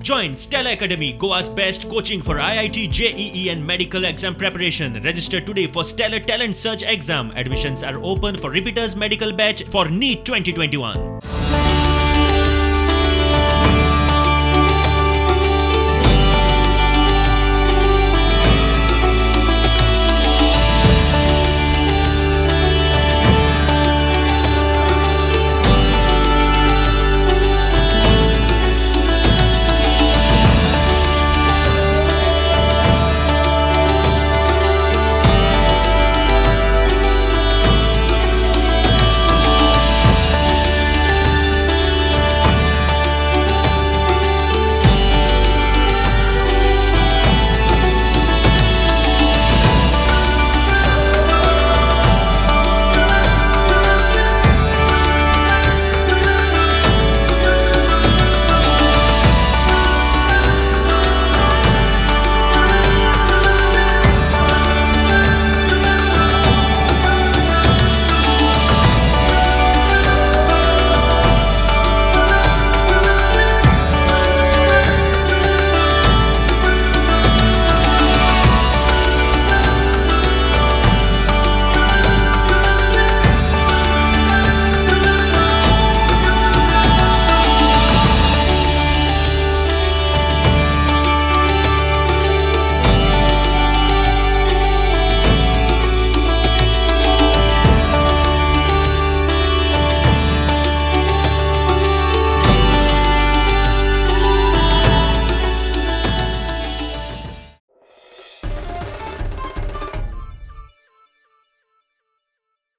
Join Stellar Academy, Goa's best coaching for IIT, JEE and medical exam preparation. Register today for Stellar Talent Search exam. Admissions are open for repeaters medical batch for NEET 2021.